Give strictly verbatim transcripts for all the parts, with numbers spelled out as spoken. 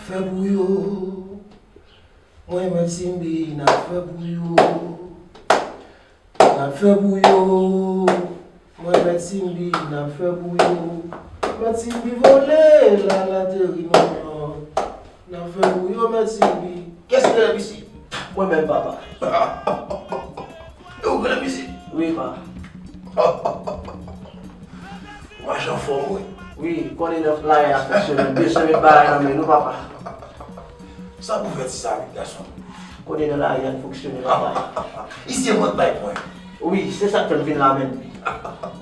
Fè pou yo. Mwen, Mèt Simbi, n ap fè pou yo. N ap fè pou yo. Mwen, Mèt Simbi, n ap fè pou yo. Mèt Simbi vole, l al ateri Nouyòk. N ap fè pou yo, Mèt Simbi. Kiyès ki rele isit? Mwen menm, papa. E ou ki rele isit? Wi, papa. Ou mache anfòm, wi. Wi, konnen nan lari a fonksyone. Bezwen met bagay nan men nou, papa. Sa pou fè ti sa, wi, gason. Konnen nan lari a fonksyone, papa. Isi e mwen k bay pwen. Wi, se sa k fè m vin la menm.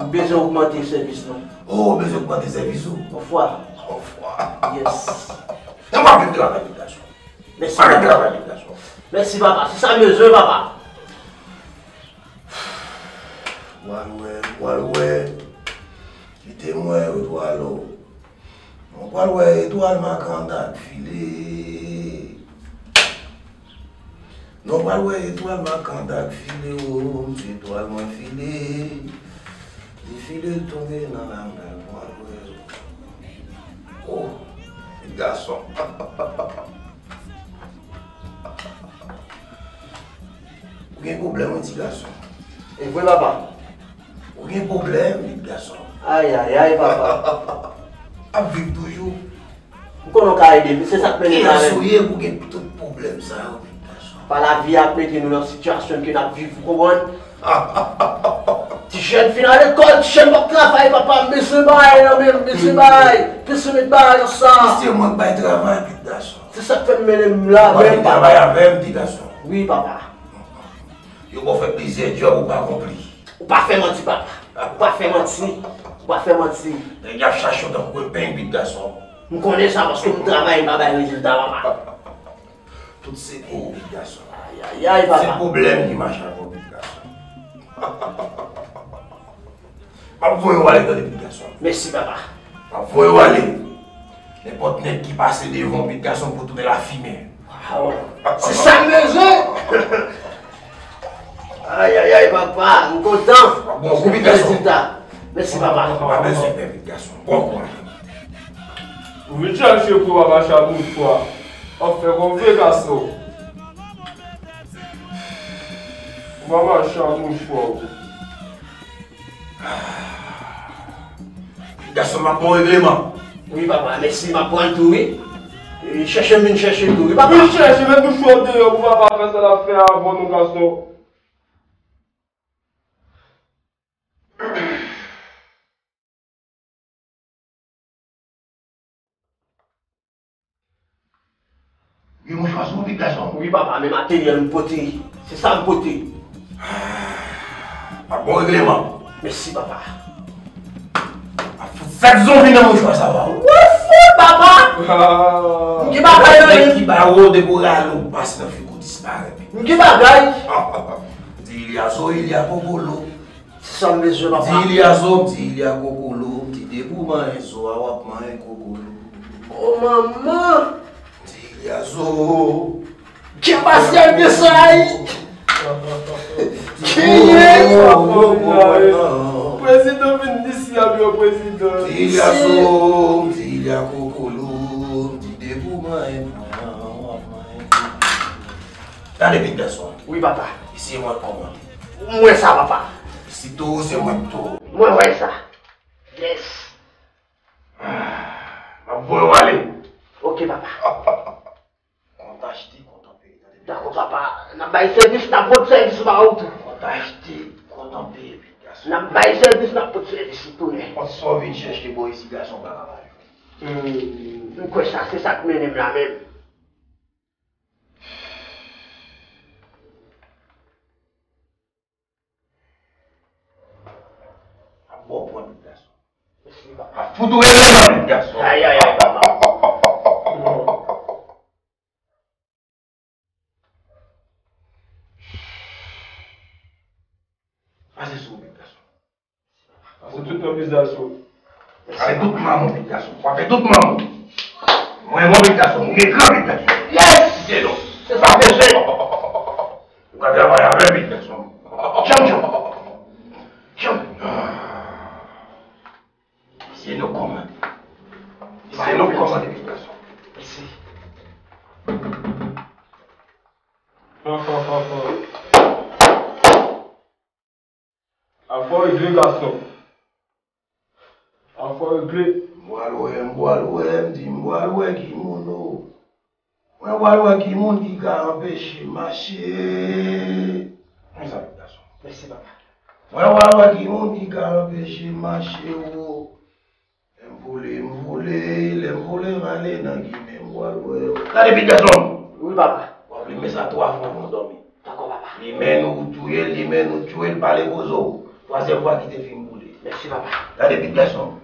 M bezwen ogmante sèvis nou. Oh, ou bezwen ogmante sèvis ou? Onfwa. Onfwa. Yes. E m ap vin travay, wi, gason. Mèsi, papa. Mèsi, papa. Se sa m bezwen, papa. Pral wè, pral wè. Kite m wè etwal ou. Nou pral wè etwal makanda k file. Nou pral wè etwal makanda k file, o, ti etwal mwen file. Li file tonbe nan lame, pral wè. O, ti gason. Ou gen pwoblèm, wi, ti gason. E vre, papa. Ou gen pwoblèm, ti gason. Ay, ay, ay, papa. Ap viv toujou. M konnen w ka ede m, se sa k mennen m la menm. Kiyès ou ye pou gen tout pwoblèm sa yo, ti gason? Pa lavi a ap mete nou nan sitiyasyon ke n ap viv, ou konprann? Ti jèn fin al lekòl, ti jèn p ap travay, papa, m bezwen bagay nan men m, m bezwen bagay, m bezwen met bagay nan sa. Mesye, mwen k bay travay, ti gason. Se sa k fè m mennen m la menm, papa. Ou pa vin travay avè m, ti gason? Wi, papa. Yo ba w fè plizyè djòb, ou pa konpli. Ou pa fè manti, papa. Ou pa fè manti. Ou pa fè manti. Nèg y ap chache w tankou epeng, ti gason. M konnen sa paske m travay, m pa bay rezilta, papa. Tout se pou ou, ti gason. Ay, ay, ay, papa. Se pwoblèm ki mache avè w, ti gason. M ap voye w ale, tande, ti gason. Mèsi, papa. M ap voye w ale. Nenpòt nèg ki pase devan w, ti gason, pou tounen lafimen. Waw. Se sa m bezwen. Ay, ay, ay, papa, m kontan. Bon, kou, ti gason. Rezilta. Mèsi, papa. Ou pa bezwen pè, ti gason. Bon kouraj. Ou vin chache pou papa Chabouchwa. W ap fè kòm vye gason. Ou pa mache ak mouchwa ou. Gason, m ap ba w regleman. Wi, papa, mèsi, m ap pran l tou, wi. E, chèche m vin chèche l tou, wi, papa. Vin chèche, met mouchwa w deyò pou papa fè sa l ap fè avan nou, gason. Gen mouchwa sou ou, ti gason? Wi, papa, men materyèl m pote. Se sa m pote. A bon regleman. Mèsi, papa. A fout fèt zonbi nan mouchwa sa, papa. Wi, fout, papa. M gen bagay nan men m. Nèg ki ba ou depi w rale ou pase nan figi w disparèt. M gen bagay. Di Ilya zo, Ilya kokolo. Sa m bezwen, papa. Di Ilya zo, di Ilya kokolo, di depi w manyen zo a, w ap manyen kokolo. O manman! Di Ilya zo. Kè pasyèl de sa, wi! Kiyès? Prezidan vin isi a, byen, prezidan. Di Ilya zo, di Ilya kokolo, di depi w manyen, manyen, w ap manyen kokolo. Tande, ti gason. Wi, papa. Isi e mwen k kòmande. M wè sa, papa. Sitou se mwen k tou. Mwen wè sa. Yes. M ap voye w ale. Ok, papa. Kont achte, kont peye, tande. Dakò, papa. N ap bay sèvis, n ap pot sèvis ba ou tou. Kont achte, kont peye, ti gason. N ap bay sèvis, n ap pot sèvis, ou tounen. Kont sa w vin chèche bò isi, gason, pa ka ba yo. Hmm, m kwè sa, se sa k mennen m la menm. Ap bon pran, ti gason. Ap fout ou rele nan, ti gason. Ay, ay, ay, papa. Pase sou ou, ti gason. Pase tout nan vizaj ou. Pase tout manman, ti gason. Pase tout manman. Mwen, mwen, ti gason. Mwen gen gran, ti gason. Yes! Se non. Se sa m bezwen. Ou ka travay avè m, ti gason. Janm, janm. Janm. Se nou kòmande. Se nou kòmande, ti gason. Mèsi. Fan, fan, fan, fan. Afè w regle, gason. Afè w regle. M pral wè, m pral wè, m di m pral wè ki moun o. Mwen pral wè ki moun ki ka anpeche m mache. Konsa, gason. Mèsi, papa. Mwen pral wè ki moun ki ka anpeche m mache o. Lè m vole, m vole, lè m vole, m ale nan ginen, m pral wè. Gade, pitit gason m. Wi, papa. W ap limen sa twa fwa anvan w dòmi. Dakò, papa. Limen nou touye l, limen nou touye l, pale poze w. Twazyèm fwa, kite fi m boule. Mèsi, papa. Gade, pitit gason m.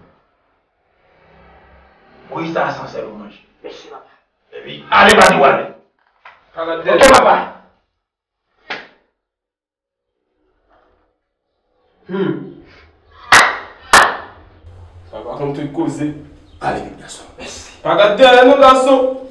Bouyi sa a san sèl ou manje. Mèsi, papa. Epi, ale, pa di w ale. Oke, papa. Hmm. Sa pa konn tout koze. Ale, pitit gason. Mèsi. Pa gad dèyè non, gason.